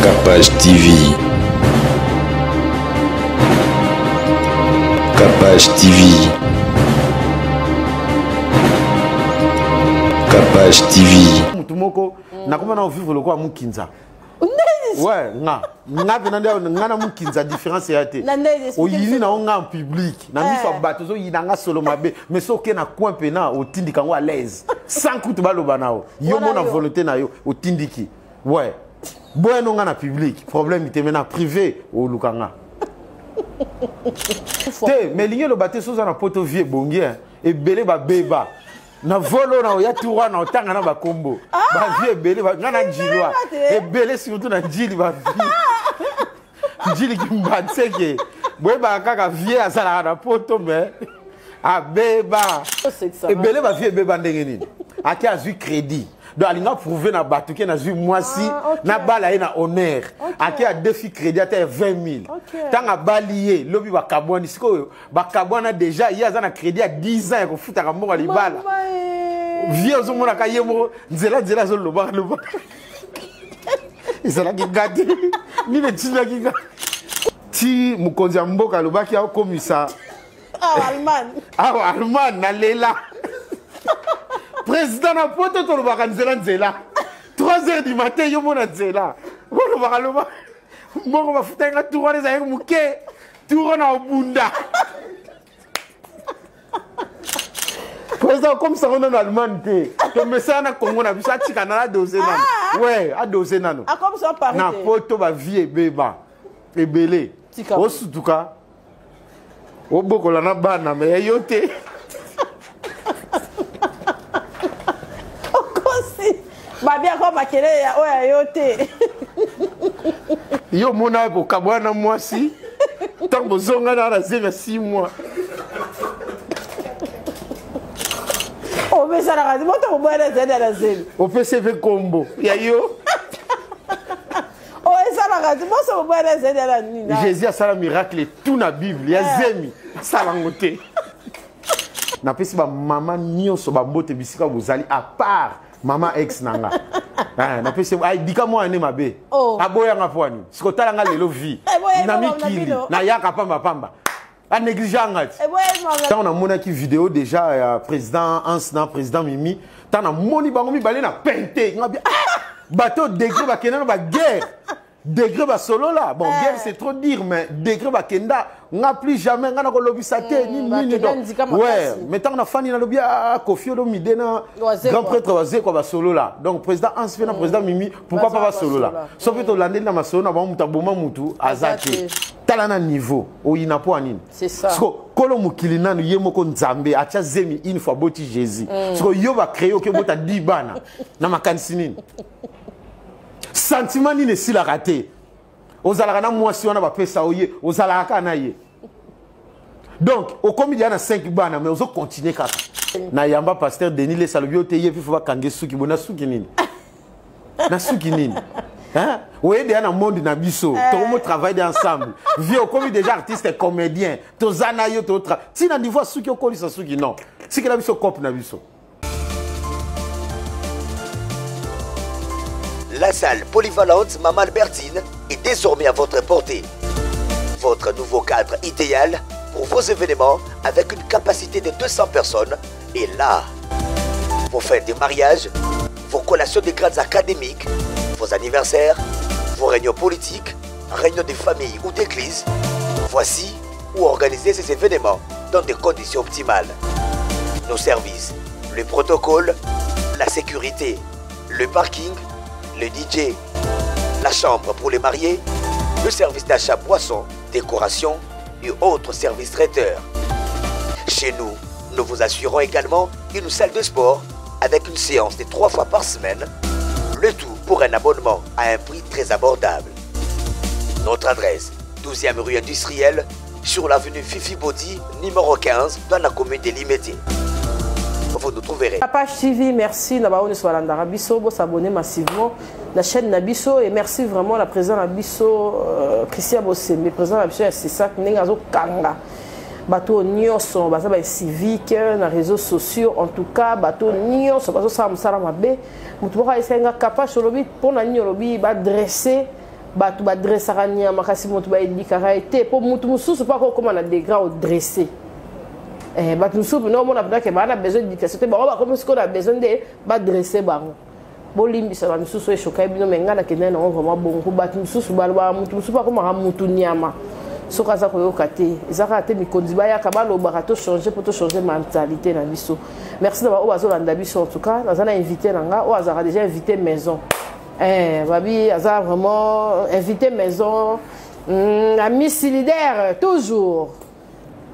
Capage TV. Capage TV. Capage TV. Mutu moko nakoma na vivre lokola mukinza. Ouais, nga nga pena nde nga na mukinza différence ya te. Oyini na nga en public, na miso ya bato ozoyina nga solo mabe, mais soki oke na coin pena otindika yango à l'aise. Sans kutu baloba na yo. Yo mona volonté na yo otindiki. Ouais. Boya no nga na public, problème te mais na privé oluka nga. Te, mais lingi eloba te soza na poto vie ebongi ebele babeba. Na volo na oya tour wana otanga na bakombo. Ah! Ba vie ebele nga na njilwa. Ebele surtout na njili ba vie. Njili kimbanseke. Boyebaka kaka vie azalaka na poto mais abeba. Ebele ba vie ebeba ndenge nini? Ake azwi crédit. Donc alinga prouver na bato ke nazwi mwasi ah, okay. nabala ye na honneur okay. Ake adefi crédit ata ya 20 000 okay. Ntango abali ye lobi bakabwani sikoyo bakabwana déjà ye aza na crédit ya 10 ans ya kofutaka mbongo ya libala vie ozomonaka ye moko nzela nzela azolobaka lobaka ezalaki nga te nini etindaki nga ti mokonzi ya mboka alobaki akomisa awa Allemagne awa Allemagne nalela président na poto tolobaka nzela nzela 3 heures du matin yo mona nzela olobaka loba mbongo bafutaki nga tour wana ezalaki moke tour wana obunda président okomisa ngo nano Allemagne te tomesana na Congo na biso atika nano adose nano ah! we adose nano na poto bavie ebeba ebele osutuka obokola na bana me ya yo te okosi babiako makelele ya oyo ya yo te yo omona kokabwana na mwasi ntango bozongana na zemi ya 6 mois omesanaka moto koboyana ezali na zemi opesi mpe nkombo ya yo oyo esalaka te boso boboyana ezali na nini Jésus asala miracle tout na Bible ya eh. zemi asala yango te napesi bamama nyonso bambote bisika bozali à part mama ex na nga eh, napesi ayidika mwana ne mabe oh. aboyanga mpo ani sikotala nga lelo vie eh, na mikili nayaka pamba pamba anéglige nga ti ntango namonaki video déjà ya président Hans na président Mimi ntango namoni bango mibale na pente nga bi ah! bato degré bakenda na baguerre degré basolola bon eh. Guerre c'est trop dire mais degré bakenda nga plus jamais nga nakolobisa te hmm, nini nini donc ouais mais ntango nafandi nalobi ah Koffi Olomide na grand prêtre Wazekwa basolola donc président Hans mpe na hmm. président Mimi pourquoi pas basolola so mpe tolandeli na masolo na bango moto aboma mutu aza te tala na niveau oyina mpo ya nini siko kolo mokili nanu ye moko nzambe atia zemi une fois boti Jésus mm. Siko yo bacreye oke bota di bana na makanisi nini sentiment nini esilaka te ozalaka na mwasi wana bapesa oye ozalaka kaka na ye donc okomi deja na 5 bana mais ozocontinue kaka na yamba pasteur Denis Lesa alobi yo te ye mpe fo bakange suki bo na suki nini na suki nini hein? Oye deja na monde na biso eh. Tokomo travaille ensemble vie okomi déjà artiste comédien toza na yo totra ntina niveau ya suki okolisa suki non tikela biso cope na biso. La salle polyvalente Maman Albertine est désormais à votre portée. Votre nouveau cadre idéal pour vos événements avec une capacité de 200 personnes est là. Vos fêtes de mariage, vos collations de grades académiques, vos anniversaires, vos réunions politiques, réunions de famille ou d'église, voici où organiser ces événements dans des conditions optimales. Nos services, le protocole, la sécurité, le parking, le DJ, la chambre pour les mariés, le service d'achat boisson, décoration et autres services traiteurs. Chez nous, nous vous assurons également une salle de sport avec une séance de 3 fois par semaine, le tout pour un abonnement à un prix très abordable. Notre adresse, 12e rue industrielle, sur l'avenue Fifi Bodi, numéro 15, dans la commune de Limete. Vous nous trouverez. Page TV, merci. Na baoyo nyonso balandaka biso, bo s'abonner massivement na chaîne na biso et merci vraiment la président na biso Christian Bosembe, président na biso ya CESAC ndenge azokanga bato nyonso baza ba civique na réseaux sociaux en tout cas bato nyonso bazosala mosala mabe. Moto moko ayesaki nga Kapache olobi mpona nini olobi badresse Bato badressaka nyama, kasi moto baedikaka ye te, mpo moto mosusu mpo akokóma na degré odresse. Eh, bato mosusu mpena omona mpena ke baa na besoin d'éducation te, bango bakomi sikoyo na besoin nde badresse bango. Bolimbisa ba misusu eshokai bino, me ngai nakendaki nango vraiment bongo, mpo bato mosusu balobaka motu mosusu mpo akomaka motu nyama soki aza koyoka te. Eza kaka te mikonzi bayaka balobaka tochange mpo tochange mentalité na biso. Merci na baoyo bazolanda biso. En tout cas, naza na invité na nga oyo azalaka déjà invité maison. Eh, babi aza vraiment invité maison, amisi leader toujours,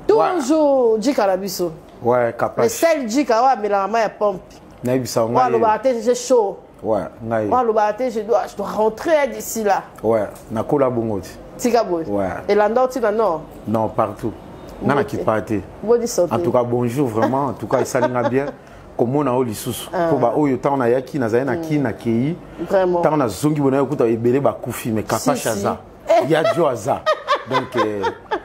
toujours. Jika na biso. Ouais, le sel jika oyo amelaka mai ya pompe. Nayebisa. Oyo alobaka te j'ai chaud. Ouais, ngai. Oyo alobaka te je dois rentrer d'ici là. Ouais, nakola bongo ti. Tika boye. Ouais. Elanda otina nord. Non, partout nga nakipa te. Boni santé? En tout cas, bonjour vraiment. En tout cas, esalinga bien komona oyo lisusu, mpo baoyo ntango nayaki nazali na kini, nakei, ntango nazongi boye nayokuta ebele bakufi, mais Kapache aza, ya jo aza. Donc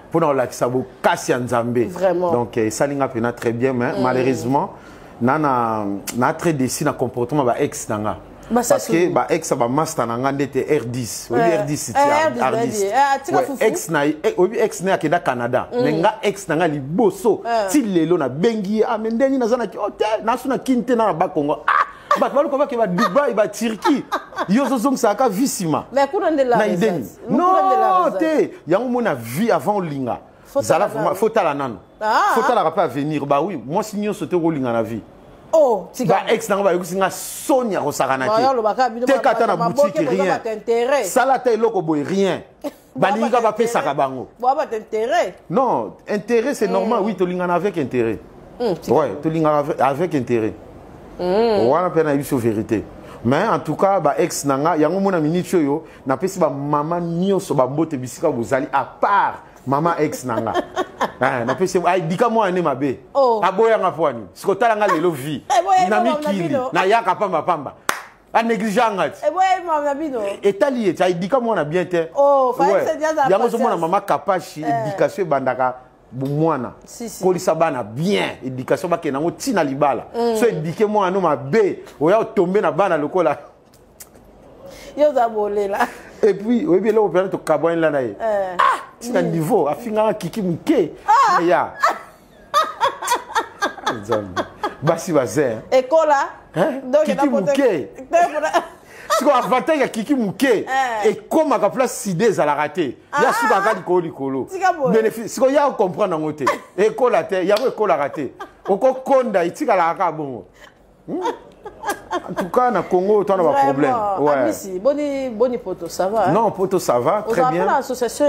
mpona kolakisa bokasi ya Nzambe. Donc esalinga mpena très bien, mais malheureusement na très déçu na comportement ba ex na nga, parce que ba ex ya bamaster na nga ndete R10, oyebi R10 ti artiste ex na, oyebi ex na ye akenda Canada, mais nga ex na nga liboso ti lelo nabengi ye: ah, mais ndenge naza na o te, naso na kini te, na na Bakongo. Ah, bato baluka bake ba Dubai, ba Turquie, yo ozozongisaka vi nsima na ideni. Non te, yango mona vie avant olinga zala vraiment faut tala nano, faut talaka mpe avenir. Ba oui, mwasi nyonso te kolinga na vie. Oh. Ba ex nanga bayokisi nga soni ya kosakana te. Teka ata na boutique, rien. Sala ata eloko boye, rien. Balingi kaka bapesaka bango. Non, intérêt, c'est normal. Oui, tolingana avec intérêt. Ouais, tolingana avec intérêt wana mpe nayebi so vérité. Mais en tout cas, ba ex na nga yango mona minute oyo napesi bamama nyonso bambote bisika bozali, à part mama ex na nga. Napesi ayidika mwana ne mabe, aboyanga mpo ani siko tala nga lelo vie na mikili nayaka pambapamba, anéglige anga ti etali ye ti ayidika mwana bien te. Yango ozomona mama Kapashi, éducation ebandaka bomwana. Kolisa bana bien, éducation bakende yango ntina libala. So éduquer mwana no mabe, oya otombe na bana lokola. Yo oza bolela. Et puis oyebi eloko mpena tokabwanela na ye ntina niveau afingaka kiki moke ya Nzambe, basi baze ekola. Kiki moke sikoyo, avantage ya kiki moke ekomaka place sida ezalaka te, ya sukaka likolo likolo. Bénéfice sikoyo ya comprendre yango te, ekola te, yango ekolaka te, okokonda etikalaka kaka bongo. En tout cas, na Congo, toi, on a un problème. Ouais. Amisi, boni, boni poto, ça va, hein? Non, poto, ça va, très bien. L'association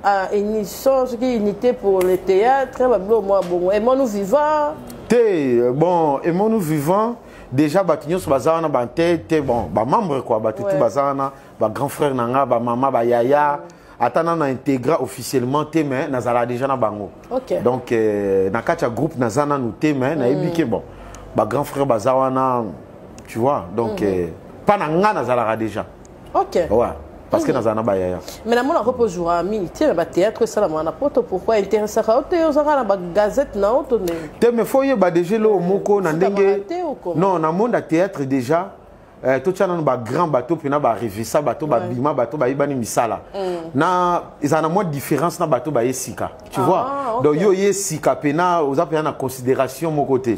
à Unisson, ce qui est unité pour le théâtre, moi, bon, aimons-nous vivants. Te, bon, aimons-nous vivants, déjà, bato nyonso baza wana bante te, bon, bamembre quoi, bato tu baza wana, bagrand frère na nga, bamama, bayaya, ata nano intégra officiellement te, mais nazala déjà na bango. Donc na kati ya groupe naza nanu te, mais nayebi ke bon, bagrand frère baza wana, tu vois. Donc mpa na nga nazalaka déjà. Ouais, parce que nazala na bayaya. Mais namonaka mpo ozwaka mingi te na bathéâtre esalamaka na poto. Pourquoi intéressaka yo te? Ozalaka na bagazette na yo to ndenge? Te, mais faut oyeba déjà eloko moko na ndenge, non, na monde ya théâtre déjà, totia nano bagrand bato mpena barevisa, bato babima, bato bayebani misala na ezala na mwa différence na bato baye sika, tu vois. Donc yo oye sika mpena, oza mpena na considération moko te, tu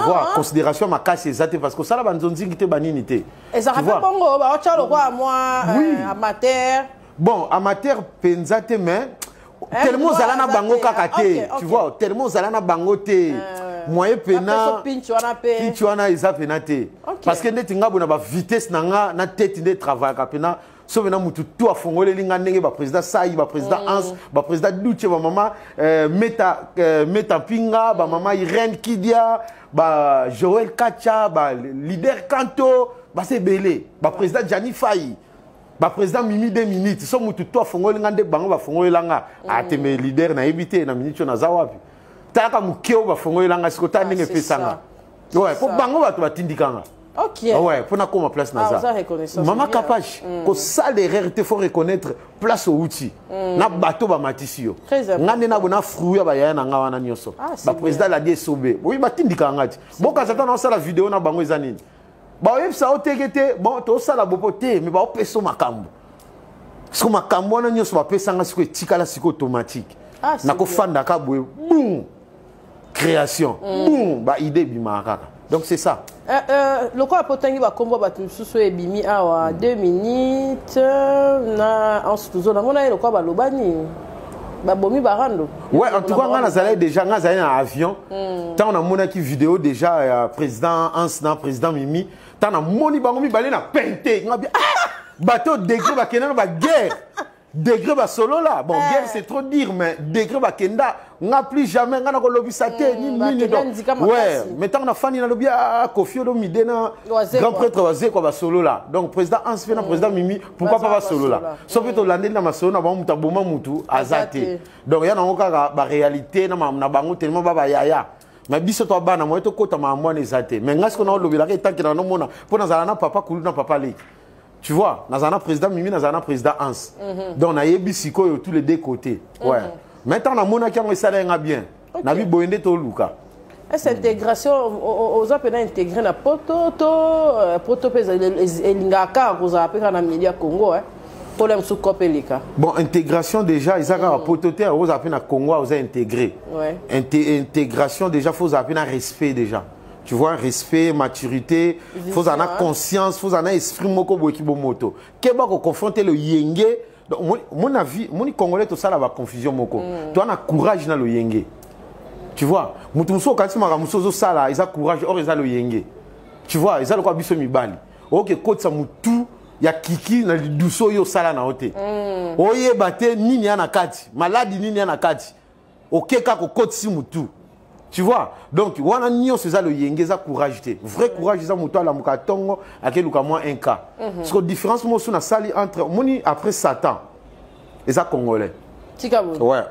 vois, considération makasi eza te, parce que osala banzonzingi te, banini te. Ezalaka mpe bongo, baotya lokwa mwa amateur. Bon, amateur mpenza te, mais tellement ozala na bango kaka te, tu vois, tellement ozala na bango te, moyen pena pinchi wana eza pena te, parce que ndeti nga boye na bavitesse na nga na tete nde travaillaka pena so pena mutu tu afongoleli nga ndenge baprésident Sai, baprésident Hans, baprésident Duche, bamama Meta, Meta Mpinga, bamama Irene Kidia, ba Joel Kacha, baleader Kanto, basa ebele, baprésident Jani Fai, baprésident Mimi 2 minutes. So mutu to afongoli nga nde bango bafongolela nga ateme leader, nayebi te na minute oyo naza wapi. Talaka moke oyo bafongolela nga siko, tala ndenge epesanga. Ouais, mpo bango bato batindikanga. Ouais, mpo nakóma place naza. Mama Kapache, kosala erreur te, faut reconnaître place outi na bato bamatisi yo. Nga nde nabo na fruit ya bayaya na nga wana nyonso, baprésident Ladi Esobe oyi batindikaka nga ti bokasa. Ta naosala video na bango eza nini, baoyebisa yo teke te, bon, tosala bopo te, mais baopesa makambo. Siko makambo wana nyonso bapesanga siko etikala siko automatique. Ah, c'est Nakofandaka boye, boum, création, boum, ba idée ebimaka kaka. Donc c'est ça. Lokola mpo otangi bakombo bato mosusu oyo ebimi awa 2 minutes na anse tozo namona ye lokola balobani babomi barando. Ouais, en tout cas, nga nazalaki déjà, nga nazalaki na avion. Ntango namonaki vidéo déjà ya président Hans na président Mimi, ntango namoni bango mibale na pente, nga bi ah! Bato degré bakenda na baguerre, degré basolola. Bon, guerre, c'est trop dire, mais degré bakenda, nga plus jamais nga nakolobisa te nini nini. Bakenda donc nzika makasi. Ouais, mais ntango nafandi, nalobi ah, Kofi Olomide na Wazekwa. grand prêtre Wazekwa basolola. Donc président Hans mpe na président Mimi, pourquoi pas Baza basolola? basolola. So mpe tolandeli na masolo na bango, moto aboma mutu aza Aza te. te. Donc ya nango kaka baréalité na bango, tellement ba bayaya mais biso to bana moye tokota makambo wana eza te. Mais ngai sikoyo naolobelaka etanke na nomona mpo nazala na papa kulu na papa leki, tu vois, nazala na président Mimi, nazala na président Hans. Donc nayebi sikoyo tous les deux côtés. Ouais, mais ntango namonaki yango, esala yanga bien. Nabi boye nde toluka. Est-ce intégration, oza mpena intégré na poto to poto mpe elingaka kaka kozala mpe kaka na milieu ya Congo, eh? Mpona mosusu kope eleka. Bon, intégration déjà eza kaka poto te. Ozala mpe na Congo, oza intégré. Intégration déjà, faut ozala mpe na respect déjà, tu vois, respect, maturité, faut ozala na hein. conscience, faut ozala na esprit moko boyeki bomoto, keba koconfronte le yenge. Donc mon avis, moni Congolais tosala baconfusion moko, toa na courage na loyenge, tu vois. Moto mosusu okanisi makambo mosusu ozosala eza courage, or eza loyenge, tu vois. Eza lokola biso mibali, okoki ekotisa motu ya kiki na lidusu oyo osala na yo te, oyeba te nini ya na kati, maladi nini ya na kati, oke kaka okotisi motu, tu vois. Donc wana nyonso eza loyenge, eza courage te. Vrai courage eza moto alamuka ntongo, akeluka mwa un cas. Parce que différence mosusu nasali entre, omoni, après Satan eza Congolais. Tika boye. Ouais,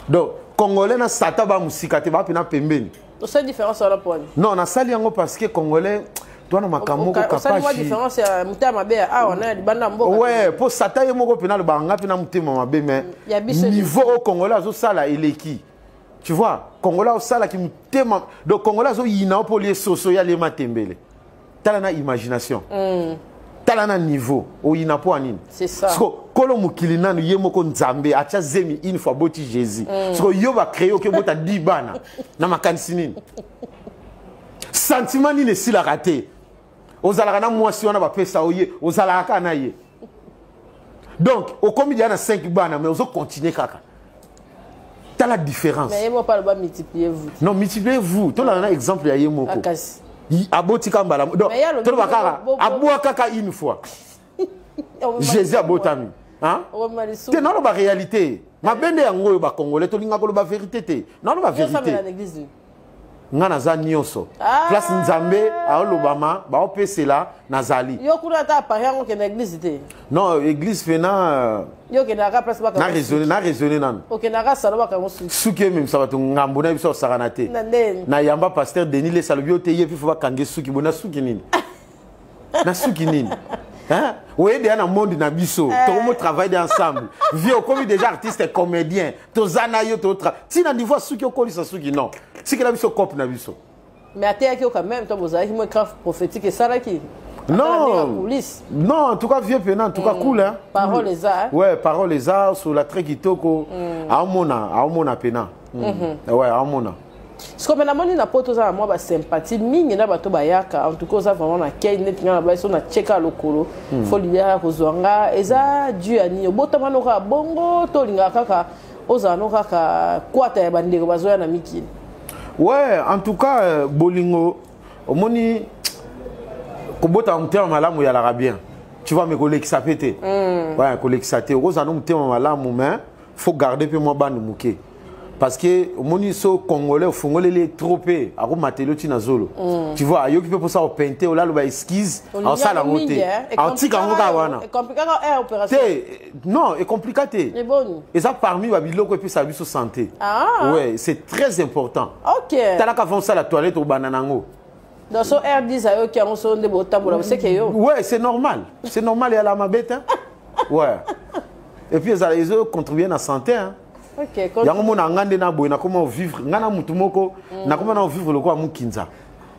donc Congolais na Satan bamosika te, bapena pembeni. Osali différence wana mponi? Non, nasali yango parce que Congolais toa na makambo moko. Osali mwa Kapashi. différence ya motema mabe ya awa na ya libanda mboka. Ouais, mpo Satan ye moko mpena alobaka nga mpe na motema mabe, mais Ya biso. niveau oyo Congolais azosala eleki, tu vois. Congolais azosalaki motema, donc Congolais azoyina yo mpo olie soso, ye alema tembele. Tala na imagination, tala na niveau oyina mpo ya nini. C'est ça. Siko kolo mokili nanu ye moko Nzambe atia zemi une fois, boti Jésus. Siko yo bacréer oki obota 10 bana na makanisi nini, sentiment nini esilaka te? Ozalaka na mwasi wana bapesa oye, ozalaka kaka na ye, donc okomi deja na 5 bana, mais ozocontinue kaka. Tala différence. Mais ye moko aloba: multipliez vous. Non, multipliez vous, tolanda na exemple ya ye moko. Akasi. Abotika mbala, donc Mais ye alobi toloba kaka abwa kaka une fois, Jésus abotami. Hein? Oboma Te. lisumu. Naloba réalité mabe nde yango oyo. Bacongolais tolingaka koloba vérité te. Naloba Yo osambela vérité. na église nini? Nga naza nyonso. Ah. Place Nzambe aolobama, baopesela, nazali. Yo kuna ata apari yango, okende église te? Non, église fena. Yo okendaka place Na bakanga. raisonne, na raisonne nanu. Okendaka salon bakango suki. Suki ememisa bato ngambo na biso, osakana te. Na ndeni? Na yamba pasteur Denis Lesa, alobi yo te, ye mpe fo bakange suki boye. Na suki nini? Na suki nini? Hein? Oyede ya na monde na biso, tokomo travailler ensemble. Vie okomi déjà artiste comédien, toza na yo, ntina niveau ya suki, okolisa suki, non, tikela biso cope na biso. Mais ateyaki yo quand même to bozalaki mo écran prophétique esalaki? Non. Coulisse. Non, en tout cas vieux pena, en tout cas cool, hein. Parole Cool. eza, hein? Ouais, parole eza sur la très kitoko. Aomona, aomona pena. Ouais, aomona. Siko me namoni na poto oza na mwa basympathie mingi na bato bayaka. En tout cas oza vraiment na kei neti nga na bai so na tieka lokolo fo libera kozwa nga. Eza dû ya nini? Obotama no kaka bongo to olingaka kaka ozala no kaka kwata ya bandeko bazoya na mikili? Ouais, en tout cas bolingo, omoni, kobota motema malamu eyalaka bien, tu vois, mais kolekisa mpe te. Ouais, kolekisa te. Okozala no motema malamu, mais faut garder mpe mwa bande moke, parce que omoni so Congolais ofungoleli ye trop mpe akomateli yo ntina zolo, tu vois. Ayoki mpe mposa opente, olaloba excuse, aosala yango te, aotika yango kaka wana. Ecompliquaka air opération. Te, non, ecomplika te. Eboni? Eza parmi babiloko epesaka biso santé. Ah. Ouais, c'est très important. Talaka, avant osala toilette, obanda nango. Donc so r10 ayoki yango so nde botambola boseke yo. Ouais, c'est normal, c'est normal, eyala mabe te. Ouais, et puis ezala ezocontribue na santé, hein. Ok. Yango mona nga nde na boye, nakoma ovivre nga na mutu moko, nakoma na ovivre lokola mokinza.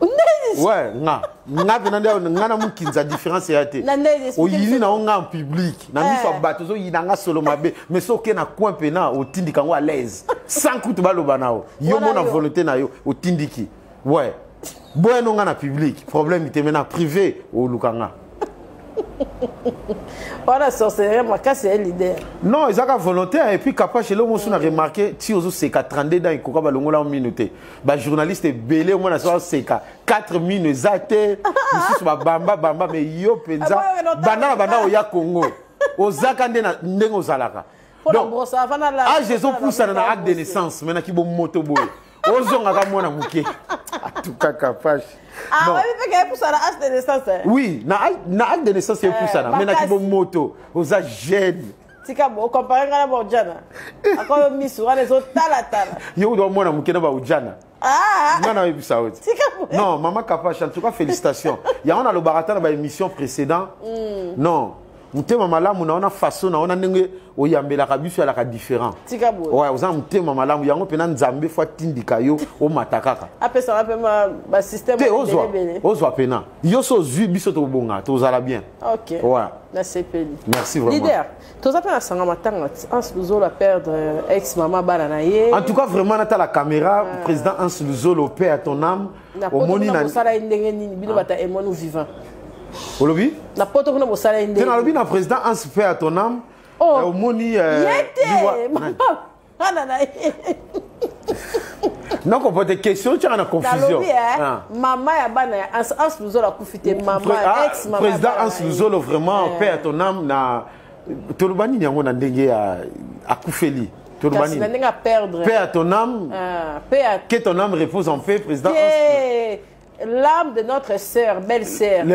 Ndeni Ouais, nga nga mpe nde nga na mokinza différence eya te. Oyini na yo nga en public na miso ya eh. bato, ozoyina nga solo mabe, mais soki oke na coin mpena otindika yango à l'aise sans kutu baloba na yo, yo mona volonté na yo otindiki. Ouais, boyano nga na public problème te, mais na privé oluka nga. Wana sorcellerie makasi ya leader. Non, ezaka volontaire. Et puis Kapache, eloko mosusu na remarqué, ti ozoseka 32 dents ekoka balongola mino te. Bajournaliste ebele omona so aseka 4 mino eza te, mosusu babamba bamba, mais yo mpenza banda na banda oya Congo ozaka nde na ndenge ozalaka. Donc age ezopusana na acte de naissance, mais naki bomoto boye ozongaka mwana moke atuka Kapache. Ah, oui, na acte de naissance epusana, mais naki bomoto oza jeune. Tika ocompare ngai na baujana, akoyo misu wana ezotalatala. Yo oza mwana moke na baujana. Nga nayebisa yo ti non, mama Kapache, en tout cas félicitations. Yango nalobaka ata na baémission précédent. Non, motema malamu na wana, façon na wana ndenge oyambelaka biso alaka différent. Tika boye. Ouais, oza na motema malamu yango mpena Nzambe fo atindika yo omata kaka. Apesaka mpe basystème. Te, ozwa ozwa mpena yo so ozwi biso tobonga, tozala bien. Ok. Ouais. Nasepeli. Merci vraiment. Leader, toza mpe na sanga matanga, Hans Luzolo perdre ex mama bana na ye. En tout cas vraiment, nata la caméra, président Hans Luzolo, paix à ton âme. Omoni na bosala ye ndenge nini, bino bata emonu vivant? Olobi? Na poto kuna bosala ye ndenge? Te, nalobi na président Hans, paix à ton âme. Oh. Omoni ye te, mama bana na ye. Nakopo te, question tiaka na confusion. Nalobi mama ya bana ya Hans. Hans Luzolo akufi te, mama, ex mama. Président Hans Luzolo, vraiment, paix à ton âme. Na toloba nini yango na ndenge ya akufeli? Toloba nini na ndenge aperdre? Paix à ton âme. Paix à... Que ton âme repose en paix, président. L'âme de notre sœur, belle sœur,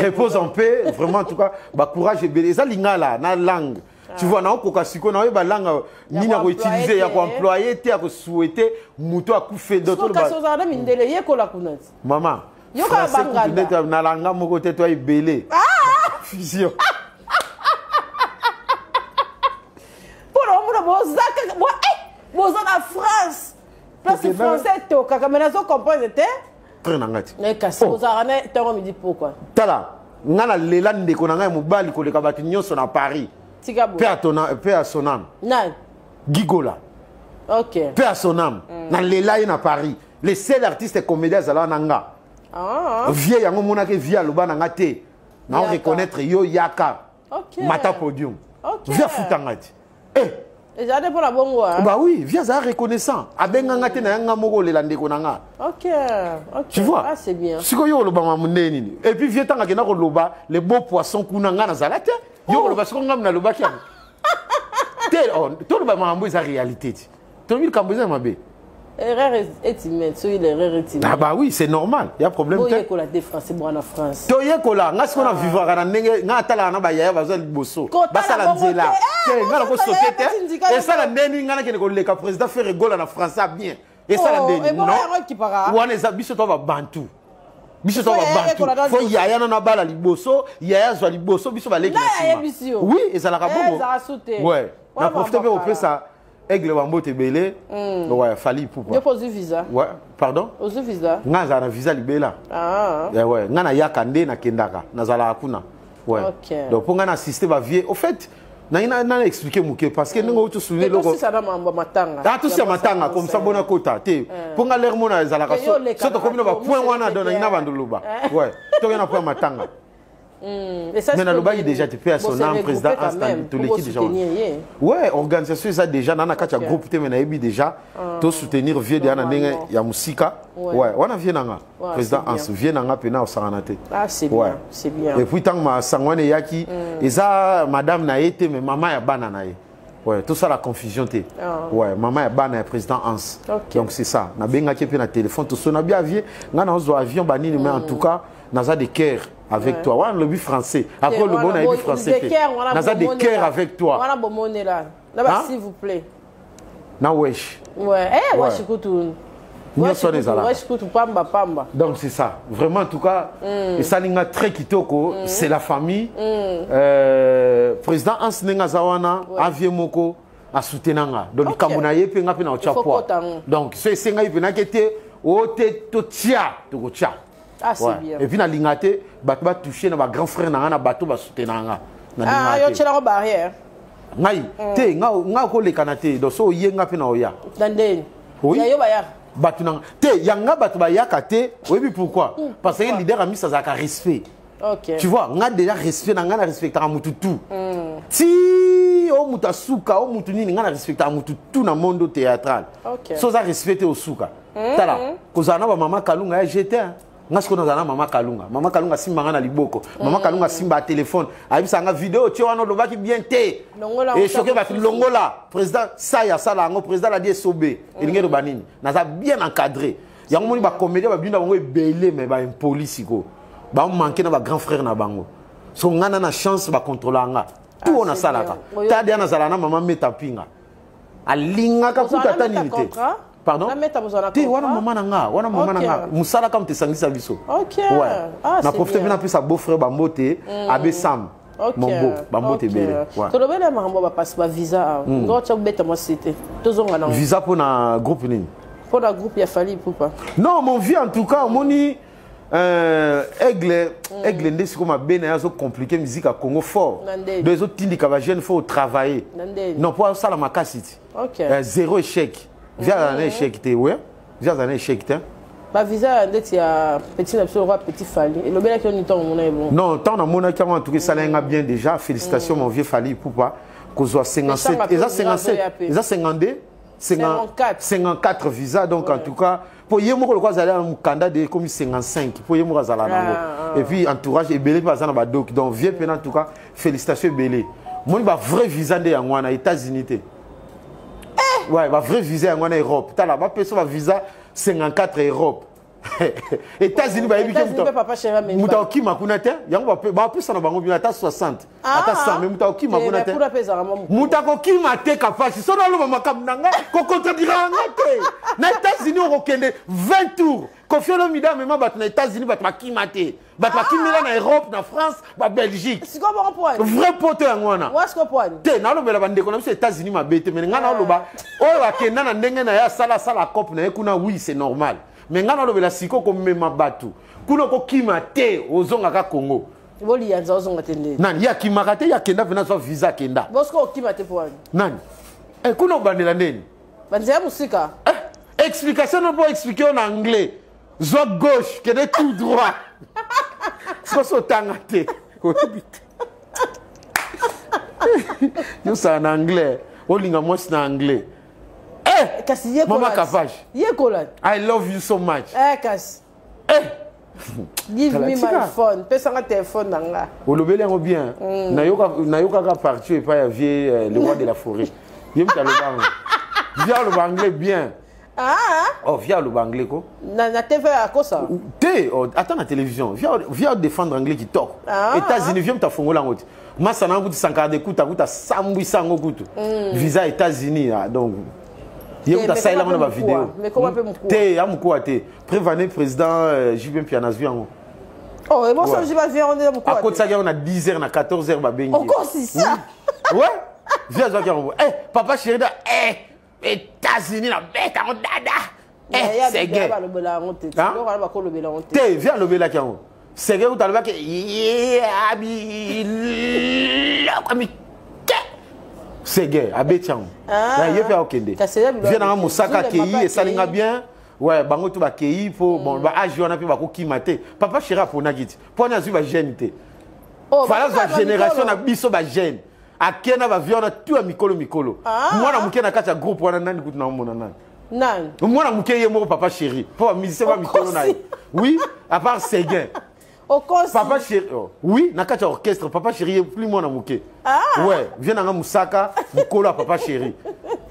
repose en paix. Vraiment, en tout cas, bah, courage ebele. Eza lingala na langue, tu vois, naokoka sikoyo naoyeba langue nini ya koutiliser, ya koemployer te, ya kosouhaiter moto akufe. Kasi ozala na mindele, yekola kuna ti. Mama. Yoka banganda. Nalanga moko te, to ebele fusion. Mpona omona boza kaka boza na France, place français etokaka, mais nazo comprendre te. Frère na ngai ti. Kasi ozalaka na ntango midi pokwa. Tala, ngai nalela ndeko na ngai mobali koleka bato nyonso na Paris. Tika boye. Paix à son âme. Nani? Gigola. Ok. Paix à son âme. Nalela ye na Paris, le seul artiste comédien azalaka na nga. Vie yango omonaki, vie aloba na nga te na reconnaître yo, yaka mata podium. Vie afutanga ti. Ezala te mpona bongo. Bah oui, vie azala reconnaissant, abenganga te na yanga moko olela ndeko na nga. Ok. Tu vois? Ah, c'est bien. Sikoyo olobama monene nini? Et puis vie ntango akenda koloba le beau poisson kuna, nga nazala te. Yo koloba siko nga nalobaki yango te. Toloba makambo eza réalité ti, tolobi likambo eza mabe. Erreur est humaine, soki l'erreur est humaine. Ah bah oui, c'est normal, ya problème te. Boyekola te français bwana France. Toyekola. Nga sikoyo na vivaka na ndenge nga atalaka na bayaya bazwa liboso, basala nzela te, nga nakosote te. Esala ndeni nga nakende koleka président Ferre Gola na français bien? Esala ndeni? Non, wana eza biso to babantu, biso to babantu. Fo yaya nano abala liboso, yaya azwa liboso, biso baleki na nsima. Oui, ezalaka bongo. Ouais, na profite mpe kopesa Aigle wambote ebele. Ouais, Fally Ipupa. Yo mpo ozwi visa? Ouais, pardon? Ozwi visa? Nga azala na visa libela. Ouais, nga nayaka nde nakendaka, nazalaka kuna. Ouais. Donc mpo nga na assiste bavie, au fait nangi na expliquer moke parce que ndenge outi osouligner eloko tosisa mambo matanga. Ah, tosisa matanga comme ça bona kota te, mpo nga lere mona ezalaka so tokomi na bapoint wana, donc nangi na bando loba. Ouais, toke na point matanga. Mais nalobaki déjà te, paix à son âme, président Hans, toleki déjà. Ouais, organisation eza déjà na kati ya groupe te, mais nayebi déjà tosoutenir vieux deya na ndenge ya mosika. Ouais, wana vieux nanga président Hans, vieux nanga mpena osangana te. Ouais, et puis ntango masango wana eyaki, eza madame na ye te, mais mama ya bana na ye. Ouais, tout ça la confusion te. Ouais, mama ya bana ya président Hans. Donc c'est ça, nabengaki mpe na téléphone, tosona bia vieux nga nazwa avion banini, mais en tout cas naza de cœur avec toi. Wana lobi français, après lobo nayebi français te, naza de cœur avec toi. Wana bomonela na ba s'il vous plaît. Na wesh. Ouais, eh wesh kutu. Nyonso wana ezalaka. Wesh kutu pamba pamba. Donc c'est ça, vraiment, en tout cas esali nga très kitoko. C'est la famille. Président Hans ndenge aza wana, avie moko asoutenanga, donc likambo na ye mpe nga mpe na otya poids. Donc so esengai mpe nake te o te, totia, tokotia. Ah, c'est ouais. bien. Et puis nalinga te bato batouche na bagrand frère na nga na bato basoutenaka nga. Ah, yo otyelako barrière. Ngai te, ngai okolekana te. Donc so oye nga mpe na oya. Na ndeni? Oui. Ya yo bayaka. Bato na te, yanga bato bayaka te. Oyebi pourquoi? Parce que leader amisi azalaka respect. Ok. Tu vois, nga déjà respect na nga, na respectaka mutu tout. Ti o mutu asuka, o mutu nini, nga na respectaka mutu tout na monde théâtral. Ok. So oza respecte, osuka. Tala, kozala na bamama Kalunga ya gt, nga sikoyo nazala na mama Kalunga. Mama Kalunga asimba nga na liboko. Mama Kalunga asimba ya telefone, ayebisa nga: "Video tie wana, olobaki bien te." Longola. Echoquer bato, longola. Président Sai asala yango, président Ladi Esobe. Elingi eloba nini? Naza bien encadré. Yango moni bacomédien babino na bango ebele, mais baimpoli sikoyo, bamanke na bagrand frère na bango. So nga na chance, bacontrôle nga tout oyo nasalaka. Tadi ya nazala na mama Meta Mpinga, alingaka kuta ata nini te. Pardon te, wana mama na nga, wana mama na nga. Mosala kaka moto esangisa biso. Ouais. Na profite mpe napesa beau frère bambote, abe Sam Mombo, bambote ebele. Tolobeli ya makambo ya bapasi, bavisa awa. Ngo tia kobeta mwasi te, tozonga nango. Visa mpo na groupe nini? Mpo na groupe ya Fally Ipupa. Non, mon vieux, en tout cas omoni, Aigle, Aigle nde sikoyo mabe na ye, azocompliquer musique ya Congo fort. Donc ezotindika bajeune, faut travailler. Non, mpo asala makasi ti. Zéro échec. Vieux azala na échec te. We vieux azala na échec te. Bavisa ndeti ya petit na biso roi, petit Fally, elobelaki yo nini ntango omona ye bon? Non, ntango namonaki yango, en tout cas esalaki nga bien déjà. Félicitations, mon vieux Fally Ipupa, kozwa 57, eza 57, eza 52, 54. 54 visa. Donc en tout cas, mpo ye moko lokola azali na mokanda de ekomi 55, mpo ye moko azala nango, et puis entourage ebele mpe aza na badoki. Donc vieux mpena, en tout cas félicitation ebele. Moni bavrai visa nde yango wana, États-Unis te. Ouais, bavrai visa yango wana, Europe. Tala, bapesa bavisa 54 Europe, États-Unis bayebi ke moto akokima kuna te. Yango bapesa na bango bino ata 60, ata 100, mais moto akokima kuna te, moto akokima te. Kapasi so naloba makambo na ngai, kocontredire nga te. Na États-Unis okokende 20 tours. Koffi Olomide amema bato na États-Unis, bato bakima te. Bato bakimela na Europe, na France, Babelgique. Vrai poto yango wana te. Nalobela bandeko na biso États-Unis mabe te, mais ngai naoloba oyo akenda na ndenge na ye, asala asala cope na ye kuna, oui, c'est normal. Mais ngai nalobela sikoyo komema bato kuna, okokima te, ozongaka Congo. Boliyanza ozonga te nde. Nani ye akimaka te? Ye akenda mpena, azwa visa, akenda. Bosiko okima te po wani? Nani? Kuna obandela ndeni? Banzela mosika. Explication no mpo explique yo na anglais: zwa gauche, kende tout droit. Soki otanga te, oyebi te. Yosala na anglais, olinga mwasi na anglais. Eh, kasi yekola. Mama Kapage. Yekola. I love you so much. Eh, kasi. Eh. Give me my phone. Pesanga téléphone na nga. Olobeli yango bien. Nayokaka partie epai ya vieux le roi de la forêt. Ye mutu aloba yango. Vieux aloba anglais bien. Ah. Oh, vieux aloba anglais ko. Na TV akosa. Te, oh, ata na télévision. Vieux défendre anglais kitoko. Ah. États-Unis, vieux mutu afongola yango te. Masa na kutu Sankara de kuta kuta sambwisa yango kutu. Visa États-Unis, ah, donc ye kuta asalela yango na bavideo te. Ya mokuwa te. Prévane président JB Mpiana azwi yango. Oh, ebonso JB azwi yango nde mokuwa. Akotisaki yango na 10 heures, na 14 heures babengi. Okosisa. Ouais, vieux azwaki yango. Eh, papa chéri da, eh, États-Unis na beta yango dada. Eh, sege balobela yango te, wana bakolobela yango te. Te, vieux alobelaki yango. Sege kuta alobaki biloko mike. Sege abeti yango, ye mpe akokende. Vieux nanga mosaka akei, esalinga bien. Ouais, bango to bakei mpo bon baage wana mpe bakokima te. Papa chéri aponaki ti mpo wana azwi bajeune te. Fala azwa génération na biso, bajeune. Ake na bavieux wana tu ya mikolo mikolo. Mwana moke na kati ya groupe wana nani kutu naomona nani? Nani? Mwana moke ye moko papa chéri, mpo bamusicien ba mikolo na ye. Oui, à part Seguin. Okosi. Papa chéri, oh. Oui, na kati ya orchestre, papa chéri ye plus mwana moke. Ah. Ouais, vieux nanga mosaka, mokolo ya papa chéri.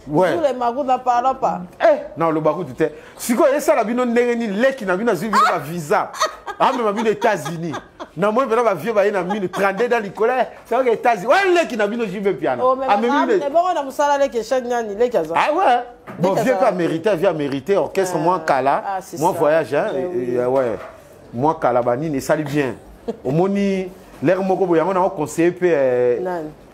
Ouais. Tous les marous n'en parlent pas. Eh, na oloba kutu te. Sikoyo esala bino ndenge nini? Leki na bino azwi bino bavisa, amema bino États-Unis. Na moi mpena bavieux baye na mino 32 dans likolo soki États-Unis. Oyo leki na bino JB Mpiana amemi bongo na mosala. Leki echane nani? Leki aza. Ah ouais, bon, vieux mpe amérité, vieux amérité orchestre mwa kala, mwa voyage, hein, ouais, mwa kala banini esali bien. Omoni lere moko boye, yango nango conseiller mpe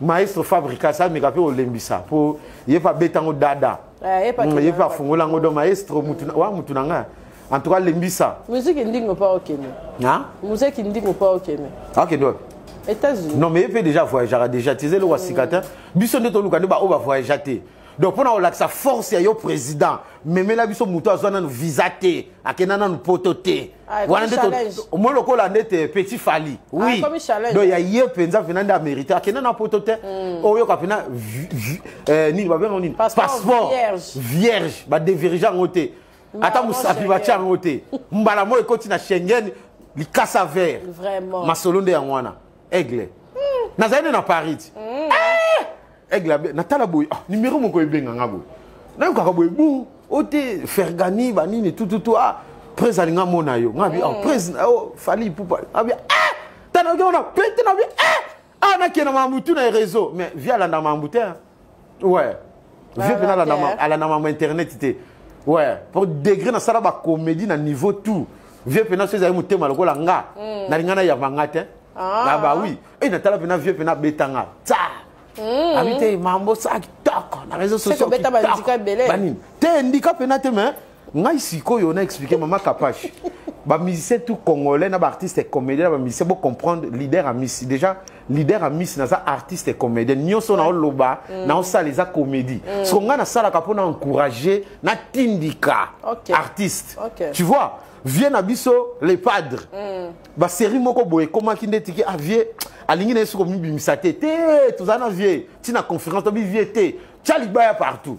maestro Fabricas ameka mpe kolembisa, mpo ye mpe abetango dada, ye mpe afungola yango. Donc maestro wa mutu na nga En tout cas, lembisa. Musique ndingo pa okende. Hein? Musique ndingo pa okende. Akende wapi? États-Unis. Non, mais ye mpe déjà voyageaka déjà te, eza eloko ya sika te. Biso nde toluka nde baoyo bavoyagea te. Donc mpona kolakisa force ya yo président, memela biso moto azwa nanu visa te, akenda nanu poto te. Ah, wana nde challenge. Omoi lokola ndete petit Fally, oui. Ekomi challenge. Donc ya ye mpenza mpena nde amérite, akenda na poto te. Oyoka mpena nini babenga nini? Passeport vierge. Vierge, badevirge yango te, ata Mbala mosapi mo batia Schengen. yango te. Mbala mo ekoti na Schengen, likasa vert. Vraiment. Masolo nde yango wana. Aigle nazali nde na Paris ti. Eh! Aigle natala boye, ah, numéro moko ebenganga boye, nayokaka boye bu o te Fergani banini tututu. Ah, prese alinga mona yo nga bi, ah, prese, oh, Fally Ipupa abi, ah, tana oki wana pete na bi, eh, ah, nakende makambo tu na réseau. Mais vi alanda makambo te, hein. Ouais, vie mpena Alanda te, hein. alanda makambo internet te. Ouais, pour degré nasala bacomédie na niveau tout, vie mpena so ezali motema lokola nga, nalinga nayamba nga te. Ah. Na ba oui e natala mpena vie mpena abetanga tsa, abi te mambo sa kitoko na réseau sociaux. Kobeta kitoko. bandika ebele. Banini te, ndika mpena te. Mais ngai sikoyo na expliqué mama Kapache, bamusicien tout congolais na baartiste comédien na bamusicien, bocomprendre leader Amisi déjà. Leader Amisi, naza artiste comédien nyonso naoloba, naosala eza comédie. Siko ngai nasalaka mpo na encourager, natindika artiste. Tu vois, vie na biso les padres, basérie moko boye ekomaki nde tiki, ah, vie alingi na ye soki omibimisa te te. Tozala na vie ntina conférence, tobi vie te, tia libaya partout,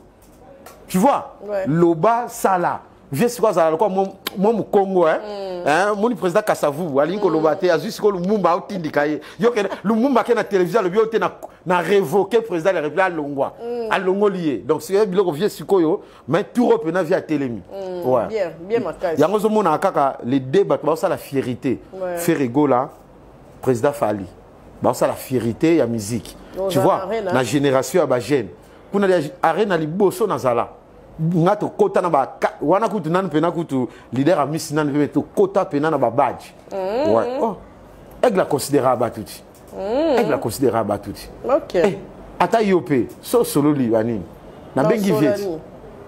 tu vois. Loba sala vie sikoyo azala lokola mwa mokongo, hein? Hein, moni président Kasavubu alingi koloba te, azwi sikoyo Lumumba, aotindika ye. Yo kende Lumumba ake na télévision, alobi oyo te, na révoqué président de la République, alongwa, alongoli ye. Donc sikoyo biloko vie sikoyo, mais tour oyo mpena vie atelemi. Ouais. Bien, bien makasi. Yango ozomonaka kaka les deux bato baosala fierité. Ferre Gola, président Fally, baosala fierité ya musique, tu Oza vois. na arena. Na génération ya bajeune kuna ya arena liboso nazala nga, tokota na ba wana kutu nanu mpena kutu leader Amisi nanu mpe tokota mpena na babadge. Ouais. Oh. Aigle aconsidéra bato ti, Aigle aconsidéra bato ti. Eh, ata yo mpe so osololi banini, nabengi vie ti,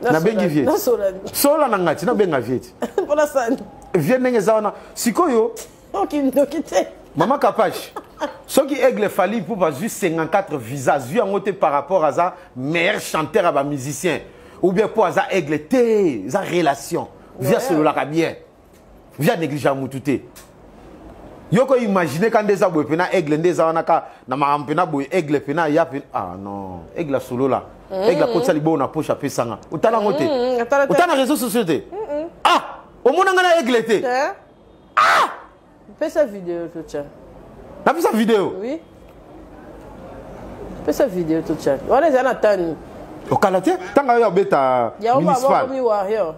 nabengi vie ti, Nasolani. solola na ngai ti, nabenga vie ti. Mpona sani? Vie ndenge eza wana sikoyo. Okindoki te. Mama Kapache, soki Aigle Fally Ipupa azwi 54 visa, azwi yango te par rapport aza meilleur chanteur ya bamusicien ou bien mpo aza Aigle te. Eza relation. Vie asololaka bien, vie anéglige mutu te. Yo ko imagine ka nde eza boye mpena Aigle nde eza wana ka na makambo mpena boye, Aigle mpena aya pena. Ah non, Aigle asolola, Aigle akotisa liboko na poche, apesanga. Otala yango te? Atala te. Otala na réseau sociaux te? Ah, omonanga na Aigle te? Te. Pesa video totya. Napesa video? Oui, pesa video totya. Wana eza na tani. Okala te, ntango oyo abeta yango municipal. babokomi warrior.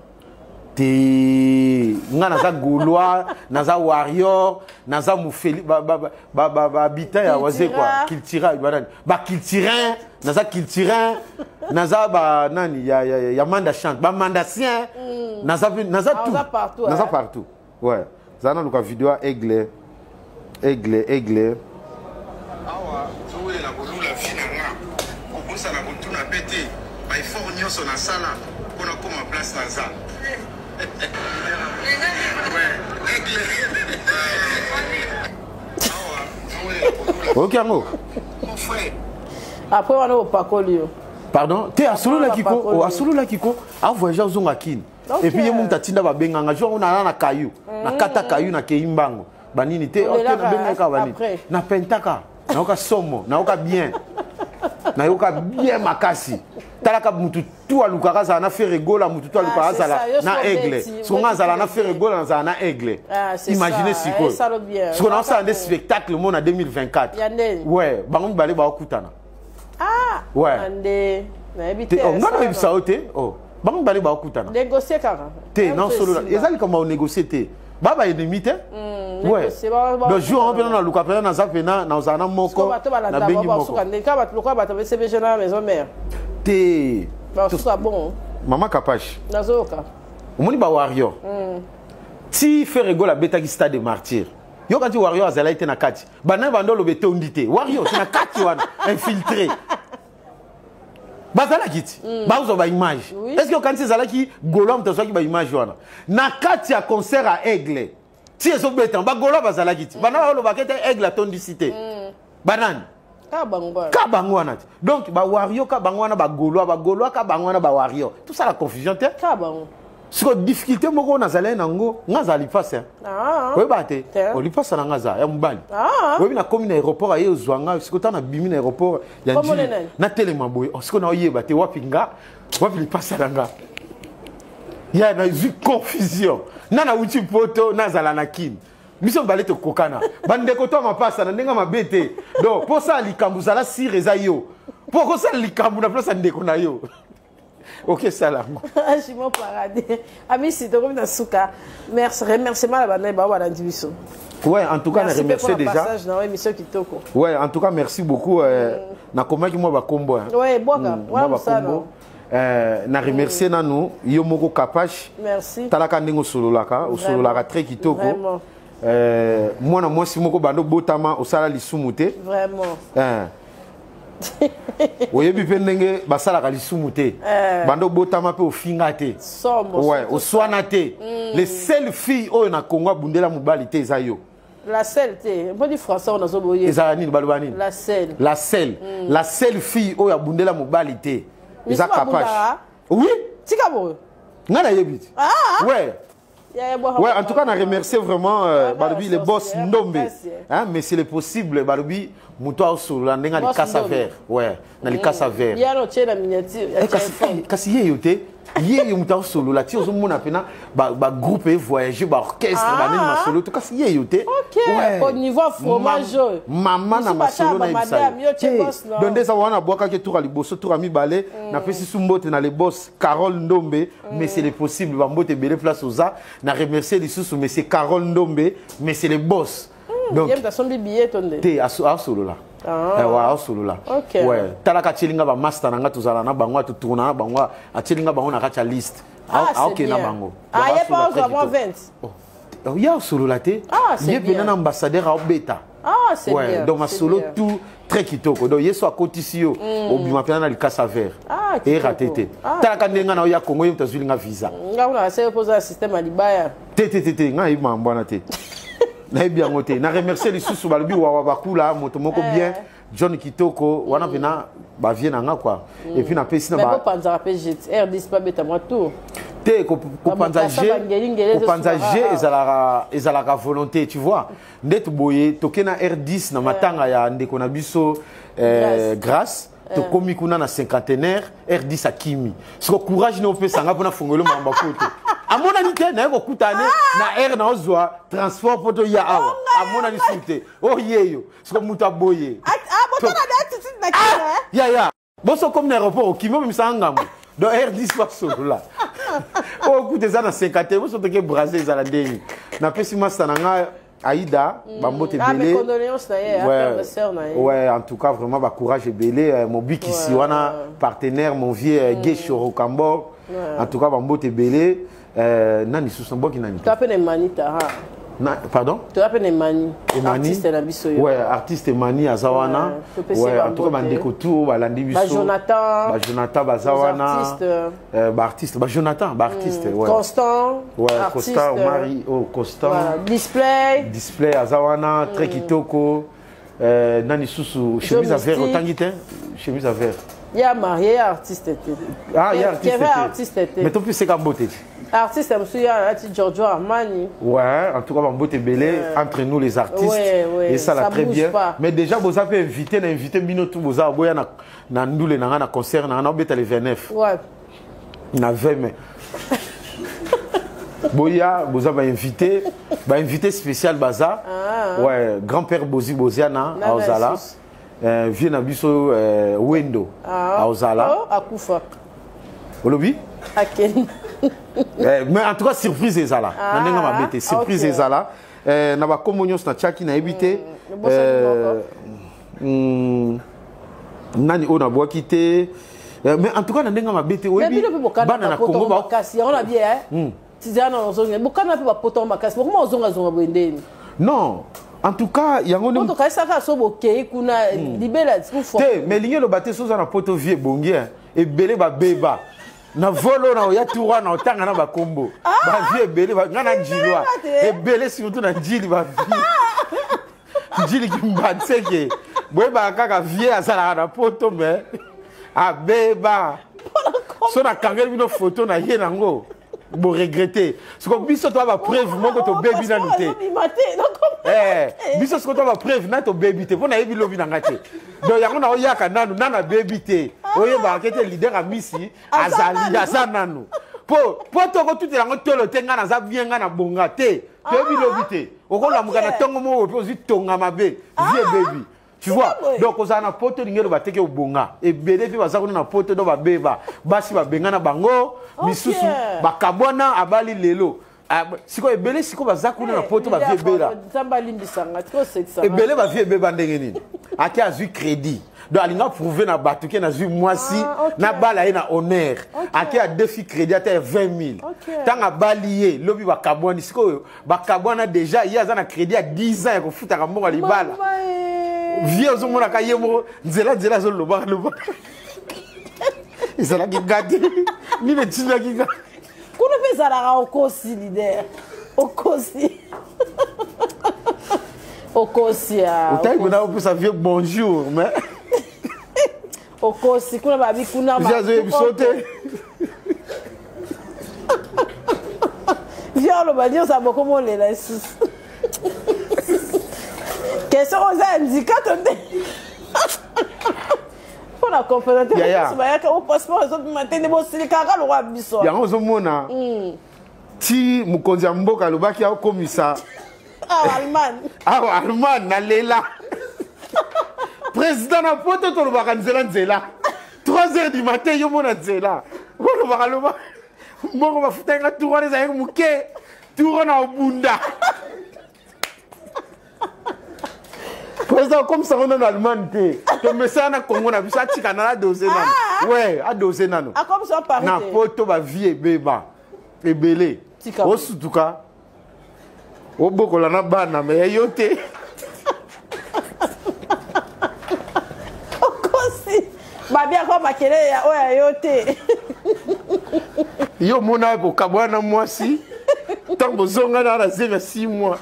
Te, nga naza Gaulois, naza warrior, naza mofeli bahabitant ya Wazekwa. Cultura banani, baculturin, naza culturin, naza banani ya manda chante, bamandacien, naza naza Ah, tout. oza partout, Naza hein? partout, ouais. Za naluka video ya Aigle, Aigle, Aigle. Awa towelela kolula vi na nga, kobosana kotuna mpe te baeffort nyonso nasala mpona koma place naza. Ouais, Aigle. Awa towelela kolula. Oyoki yango? Mon frère. Après wana opakoli yo. Pardon te, asololaki ko. Bapakoli. Oh, asololaki ko, avoyage, azonga Kini. Et puis ye moto atinda babenganga jour yango, nala na kayu, nakata kayu, nakei mbango banini te. Ok. Olelaka. Nabengaka banini. Après. Napentaka, nayoka somo, nayoka bien, nayoka bien makasi. Talaka mutu tu alukaka azala na Ferre Gola, mutu tu alukaka Ah, c'est azala ça. Yo na soko Aigle. obeti, Siko nga azala na obeti. Ferre Gola, nazala na Aigle. Ah, c'est Imagine ça. sikoyo. Esalo bien. Sikoyo naosala nde spectacle mo na 2024. Ya ndeni? Ouais, bango mibale baokutana. Ah. Ouais. Nde nayebi te. te. Oh, nga nayebisa yo te. Oh, bango mibale baokutana. Négocie kaka. Te, naosolola, eza likambo ya onégocie te, ba baennemi te. Ouais. Négocie, Donc jour yango mpena naluka mpena naza mpena nazala na moko, bato balanda nabengi moko. basuka nde kaka bato lokola bato bcbg na maison mère. Te. Basuka bon. Mama Kapache. Nazoyoka. Omoni bawarrior ti Ferre Gola abetaki stade de Martyr, yoka ti warrior azalaki te na kati, banani bando oloba etondi te, warrior te na kati wana, infiltré. Bazalaki ti bazwa baimage. Est ce que okanisi ezalaki Gaulois moto azwaki baimage wana na kati ya concert ya Aigle? Ti ezobeta, bagaulois bazalaki ti bana balobaka ete Aigle atondisi te. Banani? Ka bango wana. Ka bango wana ti. Donc bawario ka bango wana, bagaulois, bagaulois ka bango wana, bawario, tosala confusion te. Ka bango. Siko difficulté moko oyo nazalaki nango, nga azala lipasa. Oyeba te. Te. O lipasa na nga aza ya mobali. Oyebi, nakomi na aéroport, aye ozwa nga. Siko ntango nabimi na aéroport ya Kombo Njili, nani? Natelema boye. Oh, siko naoyeba te wapi nga, wapi lipasa na nga. Ya nazwi confusion na nauti Poto, nazala na Kini, biso mibale tokokana bandeko to ya mapasa na ndenge ya mabe te. Donc mpo osala likambo, zala sûr eza yo, mpo okosala likambo na place ya ndeko na yo, okesala yango. Jimo Paradis, Amisi, tokomi na suka. Merci, remerciement na bandai bao balandi biso. Ouais, en tout cas, na Merci mpe remercier mpona déjà. passage na yo, émission kitoko. Ouais, en tout cas, merci beaucoup. Nakomaki mwa bakombo, hein. Ouais, bwaka wana Mwa mosala. bakombo. Na remercier nanu yo moko Kapache. Merci. Talaka ndenge osololaka, osololaka très kitoko. Vraiment. Mwana mwasi moko bando botama osala lisumu te. Vraiment. Oyebi mpe ndenge basalaka lisumu te. Bando botama mpe ofinga te. Sombo. Ouais, surtout. Oswana te. Les seules filles oyo na Congo abundela mobali te eza yo. La selle te, mponi français oyo nazoboye. Ezala nini, baloba nini? La selle. La seule, la seule fille oyo abundela mobali te eza Misu. Kapache. Babundaka? Oui. Tika boye. Nga nayebi te. Ouais. Ya, bwaka. Ouais, en tout cas, on a remercié vraiment balobi, le boss sorcière, Ndombe. makasi, eh. Hein, mais c'est le possible, balobi, moto aosolola ndenge Boss alikasa Ndombe. vert. Ouais, na likasa vert. Ya no tie na miniature ya Eh, kasi, téléphone. eh, kasi ye yo te, ye yo moto aosolola ti ozomona mpena bagroupe evoyage, baorchestre, banini, masolo to, kasi ye yo te. Ok, au niveau ya fromage oyo. Mama na Misu batia masolo ba nayebisa madame, yo tie yo. boss na. Donc nde eza wana, abwakaki tour ya liboso, tour ya mibale. Napesi su mbote na le boss Carole Ndombe, mais c'est le possible, bambote ebele place oza. Na remercier lisusu monsieur Carole Ndombe, mais c'est le boss. Donc Ye moto asombi billet to nde? Te, asolola. Ah. Eh, ouais, asolola. Ouais, talaka, atielinga bamaster na nga, tozala na bango, totourna na bango, atielinga bango na kati ya liste. Ah, c'est Aokende na bien. bango. Ah, ye pa Aosolola ozwa mwa très 20. kitoko. Oh, ye asolola te. Ah, c'est Ye bien. mpena na ambassadeur aobeta. Ah, c'est Ouais, bien. donc C'est masolo bien. tout très kitoko. Donc ye so akotisi yo, obima mpena na likasa vert. Ah, kitoko. Erate te. Ah. Talaka ndenge nga na oya Kongo, ye moto azwilinga visa. Nga kuna aseye mpoza ya système ya libaya. Te, te, te, te, ngai nayebi makambo wana te, nayebi yango te. Na remercier lisusu balobi Wawa Bakula, moto moko bien, John Kitoko wana mpena bavie na nga quoi. Et puis napesi na Mais ba bopanzaka mpe jet R10 babeta mwa tour. Te, kopanza Bamokasa, g bangelingeli, kopanza ezosuka g kaka. Ezalaka volonté, tu vois. Nde boye toke na R10 na matanga ya ndeko na biso Grâce, tokomi kuna na cinquantenaire, R10 akimi. Siko courage ne opesanga mpona fongolo mamba poto amonani te. Naye kokutane na r na ozwa transport mpo toya awa, amonani su te. Oyo yeyo siko moto aboye. Ah, botala na attitude na kina. Ya ya boso komi na aéroport, okimi, obimisaka ngambo. Donc R10 basolola oyo kuta eza na 51, boso toke Brasil, ezala ndenge napesi masta na nga Aïda bambote Ah, mes ebele. condoléances na ye, Ouais, ouais, sœur na ye. ouais, en tout cas, vraiment, bah, courage ebele, mobikisi wana, partenaire, mon vieux Gesho Rocambor. En tout cas, bambote ebele. Nani susu mboki nani? Toza mpe na Emani Tara. Pardon? Toza mpe na Emani. Emani. Artiste na biso yo. Ouais, artiste Emani aza wana. Topesi Ouais, en tout cas, bambote. bandeko tout balandi biso. Ba Jonathan. Ba Jonathan baza Aux wana. artistes. Ba artiste, ba Jonathan, ba artiste, ouais. Constant. Ouais, artiste, Constant, Omari, oh, Constant. Voilà. Display. Display aza wana, très kitoko. Nani susu, chemise à vert, Mystique. otangi te? Chemise à vert. Ya marié, ya artiste te. Ah, ya artiste. Kevin Te. artiste te. Mais to plus seka mbote te. Artiste mosusu ya alati Giorgio Armani. Ouais, en tout cas, bambote ebele entre nous les artistes. Ouais, Et ça, là, ça très bouge bien. pas. Mais déjà, vous avez invité, na invité bino tout, boza boya na ndule na nga na concert na nga na obeta le 29. Na 20 mai. Boya, boza ba invité, ba invité spécial baza. Ouais, grand-père Bozi Boziana Nana aozala. lisusu. Vieux na biso Wendo aozala. Oh, akufa. Olobi? Akende. Eh, mais en tout cas, surprise ezala na ndenge mabe te, surprise ezala. Na bakombo nyonso natiaki, nayebi te. Obosani Nani oyo nabwaki te. Mais en tout cas, na ndenge mabe te, Mais oyebi bino mpe bokana bana na bapoto Congo makasi yango na bien tizala na ozonga, bokana mpe bapoto makasi, bokoma ozongazonga boye ndeni? Non, en tout cas, yango nde. Po tokanisaka so bokei kuna libela kufa. Te, mais elingi eloba te so oza na poto, vie ebongi, hein. Ebele babeba na volo na oya tour wana otanga na bakombo ah! bavie ebele nga na njilwa ebele surtout na njili bavie njili kimbanseke boyebaka kaka vie azalaka na poto me abeba so nakangeli bino foto na ye nango boregrete siko biso toa bapreuve moko tobebi nanu te eh, biso siko toa bapreuve nani tobebi te mpo nayebi lobi na ngai te donc yango naoyaka nanu nanu abebi te ah. oyebaka ke te leader amisi azali aza nanu mpo mpo tokotutela yango tolo te ngai naza bien ngai na bonga te toyebi ah. lobi te okolamuka na ntongo moko mpe ozwi tonga mabe vie ah. ebebi tu vois donc kozala na poto elingi eloba teke obonga ebele mpe baza kuna na poto do babeba basi babengana bango misusu bakabwana abali lelo ah, sikoyo ebele sikoyo baza kuna na eh, poto bavie ebela ebele bavie ebeba ndenge nini ake azwi crédit donc alinga prouve na bato ke nazwi mwasi ah, nabala ye na honneur ake adefi crédit ata ya 20 000 ntango abali ye lobi bakabwani sikoyo bakabwana deja ye aza na crédit ya 10 ans ya kofutaka mbongo ya libala vie ozomonaka ye moko nzela nzela azolobaka lobaka ezalaki nga te nini etindaki nga kuna mpe ezalaka okosi lider okosi okosi otali kuna opesa vie bonjour mais okosi kuna babi kuna azoyebiso te vie oloba nyonso abokomolela lisusu question oyo eza indika to nde mpo na comprendre te bayaka o passeport ezobima te nde bosilikaka lokola biso yango ozomona hmm. ti mokonzi ya mboka alobaki akomisa awa allemagne awa allemagne nalela président na poto tolobaka nzela nzela 3 heures du matin yo mona nzela olobaka loba mbongo bafutaki nga tour wana ezalaki moke tour wana obunda président okomisa ngo nano allemagne te tomesana na congo na biso atika nano adose nano ah! we adose nano na poto bavie ebeba ebele osutuka obokola na bana me ya yo te okosi babiako makelele ya oyo ya yo te yo omona kokabwana na mwasi ntango bozongana na zemi ya 6 mois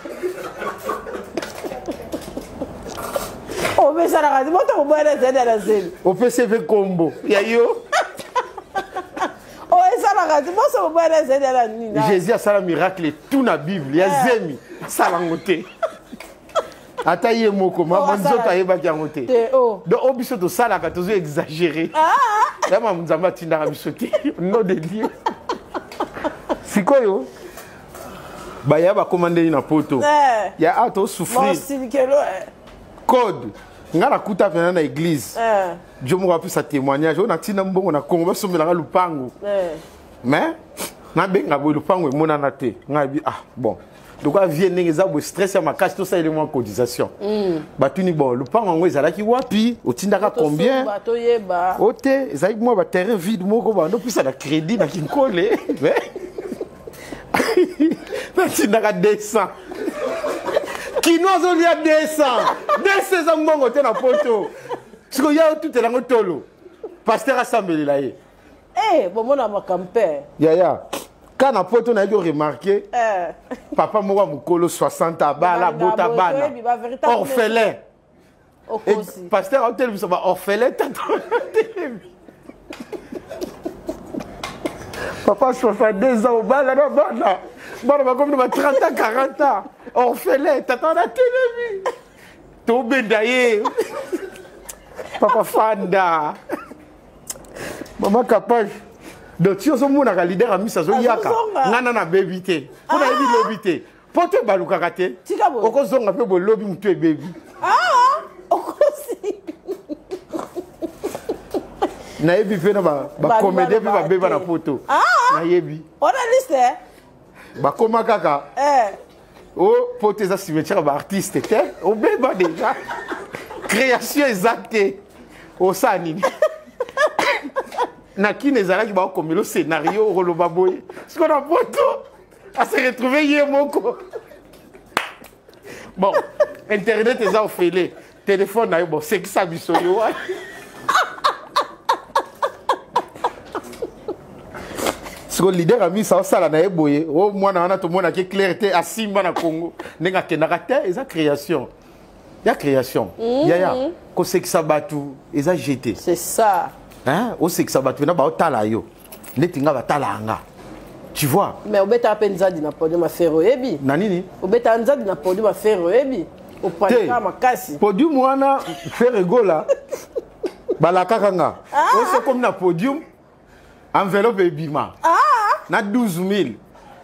omesanaka moto koboyana ezali na zemi opesi ye mpe nkombo ya yo oyo esalaka te boso boboyana ezali na nini jésus asala miracle tout na bible ya eh. zemi asala yango te ata ye moko mama oh, nzoto ayebaki yango te oh. donc oyo biso tosalaka tozo exagéré ah. ya mama nzambe atindaka biso te nom de dieu sikoyo baya bakoma ndeni na poto eh. ya awa tosouffrir eh. code ngai nakuta mpena na église jo moko apesa témoignage oyo natinda mbongo na congo basombelanga lupangu eh. mais nabenga boye lupangu emonana te ngai bi ah bon lokola vie ndenge eza boye stress ya makasi tosaleli mwa cotisation mm. batuni bon lupango yango ezalaki wapi otindaka combien o te ezalaki mwa baterrain vide moko bando opesa na crédit na kinkole natindaka 200 kino azolia 200 200 eza mbongo te na poto sikoyo ya otutela yango tolo paster asambelela ye eh, bomona makambo mpe yaya ka na poto nayaki oremarke eh. papa moko ya mokolo 60 abala abota bana orphelin paster aotelemisa baorphelin tata telemi papa 62 ans obala na bana bana bakomi na ba 30 ans 40 ans orphelin tata wana telemi tobenda ye papa fanda mama kapage donc ti ozomonaka leader ya misi azoyaka nga na nabebi te mpo nayebi ah! lobi te mpo te balukaka te okozonga mpe bolobi motu ebebi ah! nayebi mpe na bacomédien mpe babeba na poto ah! nayebi bakoma kaka eh. o oh, poto eza cimetière ya baartiste te obeba déjà création eza te osala nini na kini ezalaki baokomela scénario okoloba boye siko na poto ase retrouve ye moko bon internet eza ofele telefone na yo bon sekisa biso yo wana. Siko leader amisa osala na ye boye, o mwana wana tomonaki clair te asimba na Congo ndenge akendaka te, eza création ya création. Yaya, kosekisa bato eza jeté. C'est ça. Hein, osekisa bato mpena baotala yo neti nga batalaka nga, tu vois. Mais obetaka mpe nzadi na podium affaire, oyebi? Na nini? Obetaka nzadi na podium affaire, oyebi, opanika makasi. Podium wana, Ferre Gola balakaka nga oso komi na podium, enveloppe ebima na 12 000.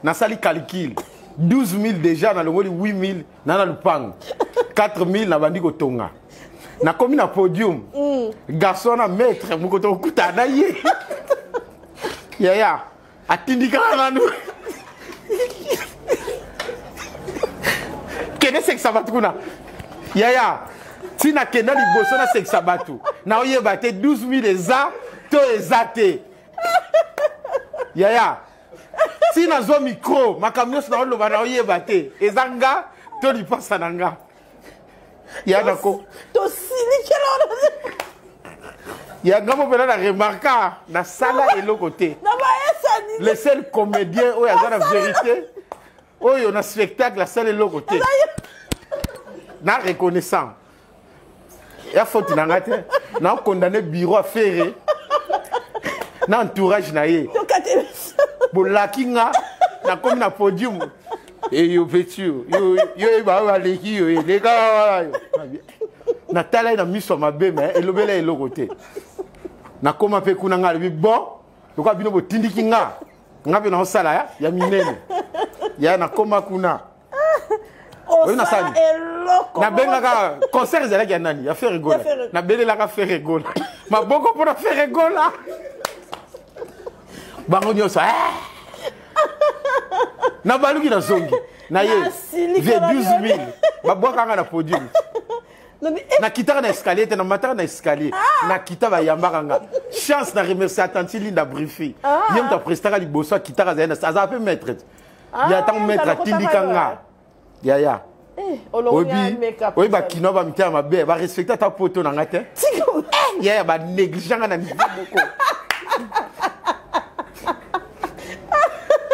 Nasali calcul, 12 000 déjà, nalongoli 8 000 na lupango, 4 000 nabandi kotonga. Nakomi na podium, garçon na maître moko tokutana na ye, yaya, atindikaka nanu kende sekisa bato kuna. Yaya, ntina kenda liboso nasekisa bato, naoyeba te 12 000 eza to eza te. Yaya, ti nazwa micro, makambo nyonso naoloba, naoyeba te eza nga to lipasa na nga. Ya nako Tosilikela. Ya nga mo mpena na remarka, nasala eloko te. Na bayesani. Le seul comédien oyo aza na vérité, oyo na spectacle asala eloko te, na reconnaissant ya faute na nga te, nakondamner bureau a Ferre na entourage na ye. Bolaki nga, nakomi na podium, eyo peti yo yo yeba baleki yo eleka yo, natala ye na miso ya mabe, me elobela eloko te. Nakóma mpe kuna, nga alobi: bon, lokola bino botindiki nga, nga mpe naosala ya minene. Ya nakóma kuna. Oyo nasali eloko. Nabengaka concert ezalaki ya nani? Ya Ferre Gola. Nabelelaka Ferre Gola, maboko mpona Ferre Gola. Bango nyonso nabaluki, nazongi na ye vie 12 000, babwakanga na podium. Nakitaka na escalier te, namataka na escalier. Nakita, bayambaka nga. Chance na remercier atanti Linda Brifi, ye moto aprestaka liboso, akitaka, azali azala mpe maître. Ya ntango maître atindika nga, yaya, oyebi bakinois bamitema mabe, barespecte ata poto na nga te. Yaya, banéglige nga na niveau moko.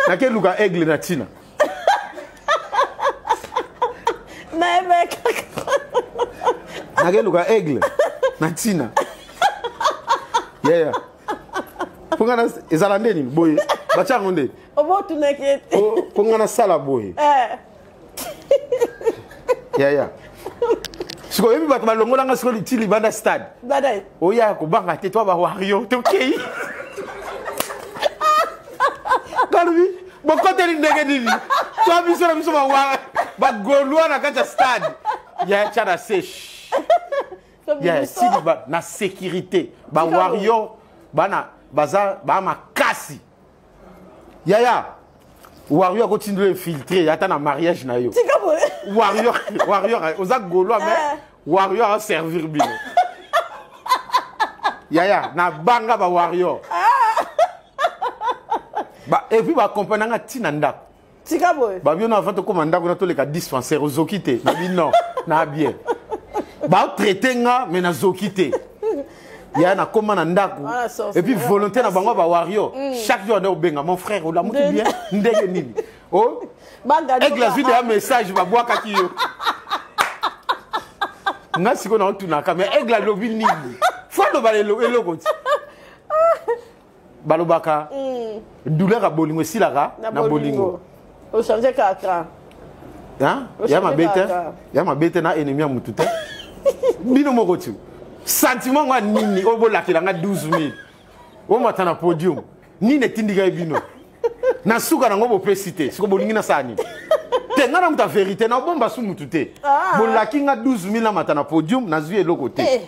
Nakeluka aigle na ntina. Nakeluka aigle na ntina, yaya, mpo nga ezala nde nini boye, batya yango nde. Obotunaki ete. Mpo nga nasala boye, yaya. Sikoyo oyebi bato balongolanga sikoyo ti libanda stade. Oya kobanga te, to bawario tokei. Kalobi bokoteli ndenge nini? To biso na biso bagaulois na kati ya stade, ya tya na seche ya sili na sécurité. Bawario bana baza baa makasi, yaya. Wario akotindela infiltré ata na mariage na yo. Wario, wario oza gaulois, mais wario aservir bino. Yaya, na banga bawario ba, et puis baaccompagne nga ntina ndako. Tika boye. Babio na avant tokóma ndako na toleka dispensaire, ozoki te? Nabi non, na bien baotraite nga, mais nazoki te. Ya, nakóma na ndako et puis volonté na bango bawario, chaque jour ande obenga: mon frère, olamuki bien? Ndenge nini? O aigle azwi deya message, babwakaki yo. Nga sikoyo naotunaka, mais aigle alobi nini? Fo aloba eloko ti balobaka douleur ya bolingo esilaka na bolingo. Ochange kaka. Ya mabe te, ya mabe te, na ennemi ya mutu te. Bino moko ti sentiment ngo nini oyo bolakela nga 12 000, omata na podium, nini etindika ye bino na suka nango? Bopesi te, siko bolingi nasala nini? Te, nga na moto ya vérité, nabomba su mutu te. Bolaki nga 12 000, namata na podium, nazwi eloko te,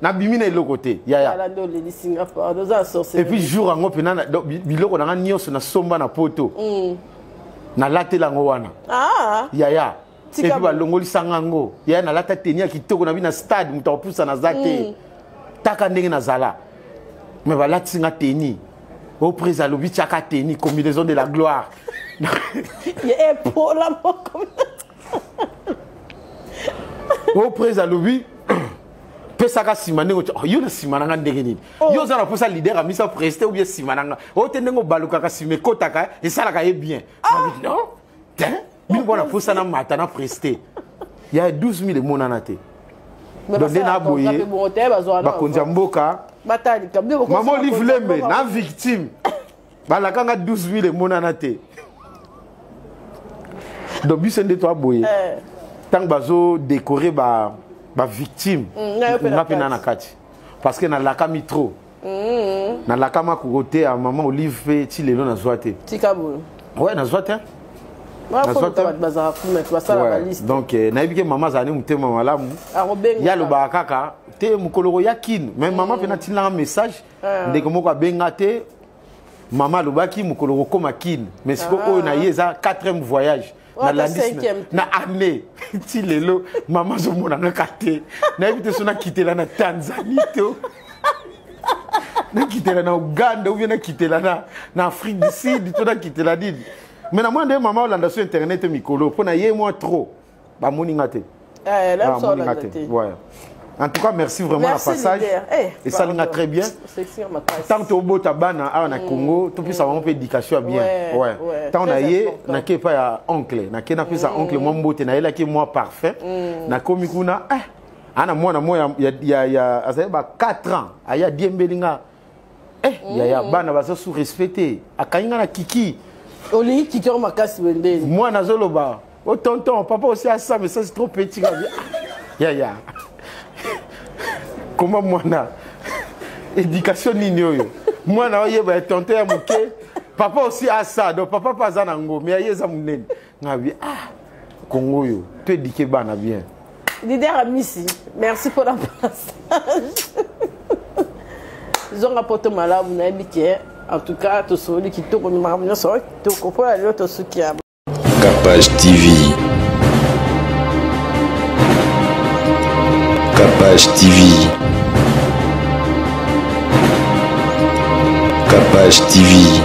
nabimi na eloko te, yaya. Et puis jour yango mpena, biloko na nga nyonso nasomba na poto, nalatela yango wana, yaya. Et puis balongolisanga yango, yaya. Nalata tenue ya kitoko na bi na stade, moto akopusa naza te, taka ndenge nazala. Mais balatisi nga tenue o prise, alobi tiaka tenue, combinaison de la gloire. Epola moko. O prise alobi: Pesaka nsima ndenge oh, yo na nsima na nga ndenge nini? Oh. Yo oza na mposa leader amisa preste ou bien nsima na nga oyo te, ndenge obalukaka nsima ekotaka esalaka ye bien. Ah. Non te, bino mpo na mposa na mata na preste ya 12 000 emonana te. Donc nde na boye bakonzi ya mboka, mama Olive Lembe na victime balaka nga 12 000 emonana te. Donc biso nde toa boye ntango bazodécorer bavictime, nga mpe na na kati, parce que nalakami trop. Nalakama koko te ya mama Olive mpe ti lelo nazwa te. Tika boye. Ouais, nazwa te. Donc nayebi ke mama azala ne motema malamu, ye alobaka kaka te mokolo koya Kine. Mais mama mpe natindanga message, ndeko moko abenga te, mama alobaki mokolo kokóma Kine. Mais sikoyo oyo na ye eza quatrième voyage nalandi na année, ti lelo mama azomona kaka te. Nayebi te so nakitela na Tanzanie to nakitela na Uganda ou bien nakitela na Afrique du Sud to nakitela nini. Mais na mwa nde mama olanda so internet mikolo mpo na ye mwa trop bamoni nga te. Bamoni nga te. Ouais. En tout cas, merci vraiment. Merci, na passage esali nga très bien. Tant tobota bana awa na Congo, topesa bango mpe éducation ya bien. Ouais, ntango na ye nake epai ya oncle, nake napesa oncle mwa mbote, nayelaki mwa parfum. Nakomi kuna, eh, ana mwana mo ya azali ba 4 ans, aye adiembeli nga. Eh, yaya, bana baza sous respecté, akangi nga na kiki. Olingi kiki yango makasi wendeni. Mwana azoloba: "Oh tonton, papa aussi a ça, mais ça c'est trop petit." Yaya, comment mwana, éducation nini oyo? Mwana oyeba ya tonton ya moke, papa aussi a ça, donc papa mpe aza nango, mais aye eza monene. Ngabi ah, Kongo oyo, to éduquer bana bien. Leader Amisi, merci pour la passage. Zonga poto malamu, nayebi ke en tout cas tosoli kitoko, makambo nyonso kitoko. Mpo lelo tosuki ya Capage TV. Capage TV. Capage TV.